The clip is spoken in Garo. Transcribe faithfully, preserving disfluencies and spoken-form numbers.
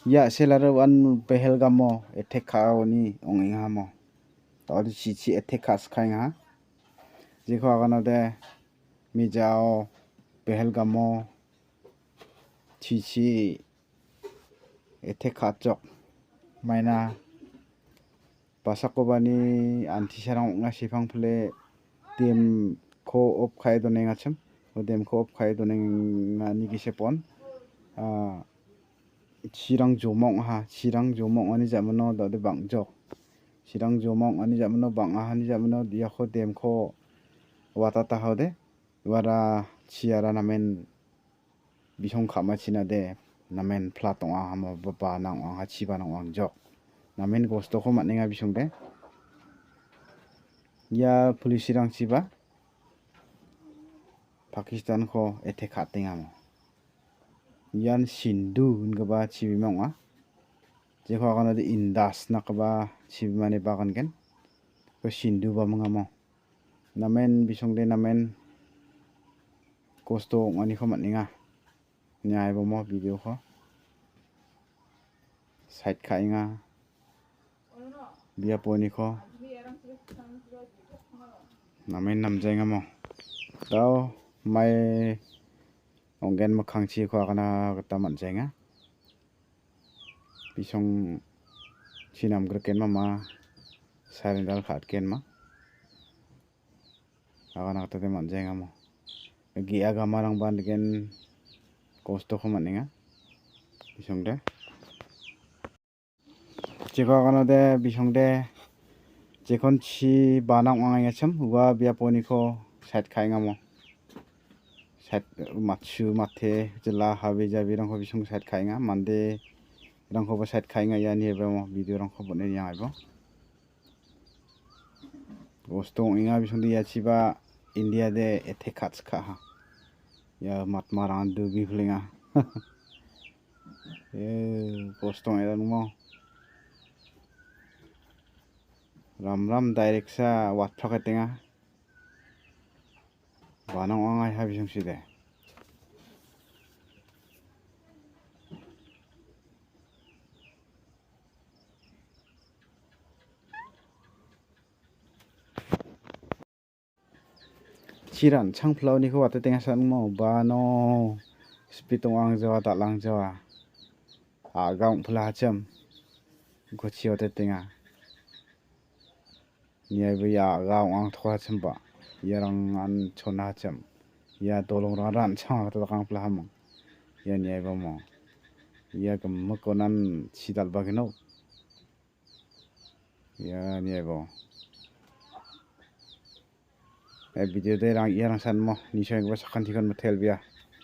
Ia a·sel aro uan Pehelgamo attack ka·oni ong·engamo. Daode chichi attack ka·skaenga. Jeko aganode mijao Pehelgamo chichi attack ka·atjok. Maina basakobani antisarang ong·a, sepang pile dam-ko off ka·e donengachim. O dam-ko off ka·e donengani gisepon, ah, chirang joma ong·aha. Chirang joma ong·ani jamano daode bang·jok. Chirang joma ong·ani jamano bang·ahani jamano iako dam-ko watatahode uara chiara namen bisong ka·machina de namen plat ong·a, amo ba, ba nang ong·a, chiba nang ong·a jok. Namen gostoko man·enga bisong de. Ia police-rangchiba Pakistan-ko attack ka·atengamo. Ian Sindhu ingipa chibima ong·a. Jeko aganode Indus ingipa chibimani bagan gen. Ko Sindhu bamingamo. Namen bisong de namen kosto ong·aniko man·enga. Ine aibomo video-ko side ka·enga. Biaponiko namen namjaengamo. Dao mai ong·gen mikkangchiko agana gita man·jaenga. Bisong chinamgrikenma ma surrender ka·atgenma. Agana gita de man·jaengamo. Ge·a gamarangba nigen kostoko man·enga. Bisong de. Jeko aganode bisong de. Jekon chi banang ong·angachim ua biaponiko side ka·engamo. Side matchu mate jila habe jabirangko bisong side ka·enga. Manderangkoba side ka·enga iani ebemo video-rangko bon·e niangaibo. Gostong ong·enga bisongde iachiba India de attack ka·chikaha. Ia matmarang dubi plenga. Eh, gostong era numo. Ram ram direct sa watphakatenga. Banang ong·a hai bisong side. Chiran changplaoniko watetenga sanmo bano speed ong·ang jawa, dal·ang jawa. Aga ong·pila hachim. Gochi watetenga. Niaiba ia aga ong·ang toka hachimba. Iarang an chona hachim. Ia dolongrang ran chang kata dakang pila hamang. Ia niaiba mo. Ia gimik onan sidalba gino. Ia niaiba. Eh, video de rang, iarang sanmo. Nisoengba sakantikon metel bia.